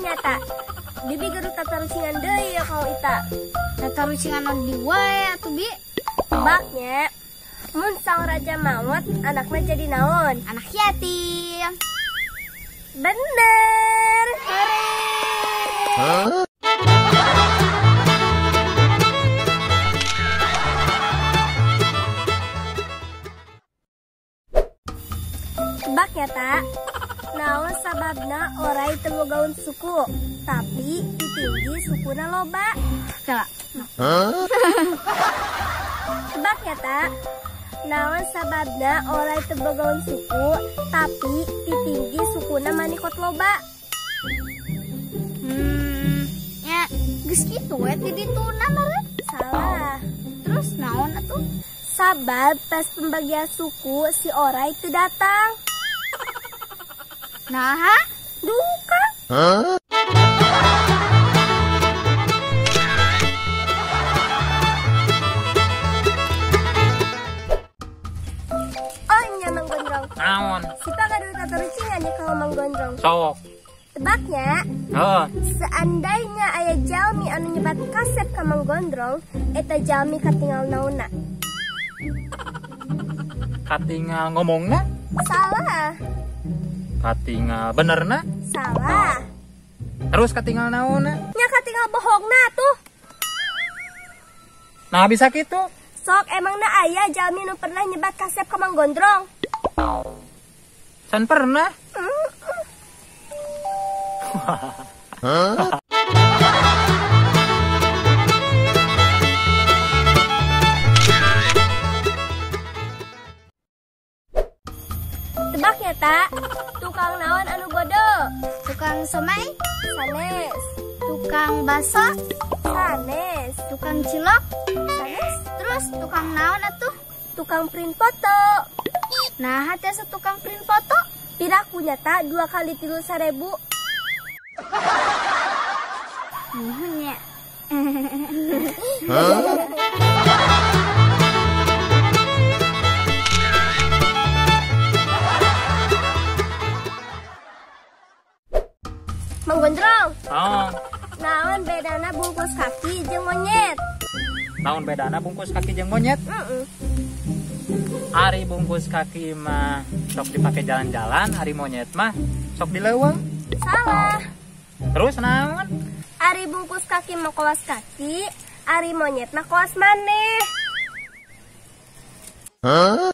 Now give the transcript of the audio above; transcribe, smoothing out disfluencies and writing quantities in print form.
nyata. Bibi gaduh tatarucingan deui ya kau Ita. Tatarucingan naon di wae atuh Bi? Tebaknya, mun sang raja maot, anaknya jadi naon? Anak yatim. Bener. Hore. Huh? Tebak ya tak? Naon sababna orai teu bogaun suku, tapi ditinggi sukuna loba. Kala. Huh? Tebak ya tak? Naon sababna orai teu bogaun suku, tapi ditinggi sukuna manikot loba. Ya geus kitu we ti dituna meureun. Salah. Terus naon atuh? Sabab pas pembagian suku si orai teu datang. Nah, duka. Huh? Oh nya Mang Gondrong. Naon? Sipa gaduh tatarucingan ya kalau Mang Gondrong. Sok. Tebaknya, oh. Seandainya aya jalmi anu nyebat kasep ka Mang Gondrong, eta jalmi katingal naonna. Katingal ngomongna? Salah. Katingal benerna? Salah. Terus katingal naonna? Nya katingal bohongna tuh. Nah bisa kitu. Sok emangna aya jalmi nu pernah nyebat kasep ka Mang Gondrong? Can pernah. Huh? Tebak ya tak? Tukang naon anu bodoh? Tukang somai? Sanes. Tukang baso? Sanes. Tukang cilok? Sanes. Terus tukang naon atuh? Tukang print foto. Nah, hati tukang print foto? Piraku nyata 2 kali 3 seribu. Nuhun ya. Huh? Mang Gondrong. Oh. Naon bedana bungkus kaki jeung monyet? Naon bedana bungkus kaki jeung monyet? Ari bungkus kaki mah sok dipakai jalan-jalan, ari monyet mah sok dileuweung. Salah. Terus naon? Ari bungkus kaki mah koas kaki, ari monyet mah koas maneh. Huh?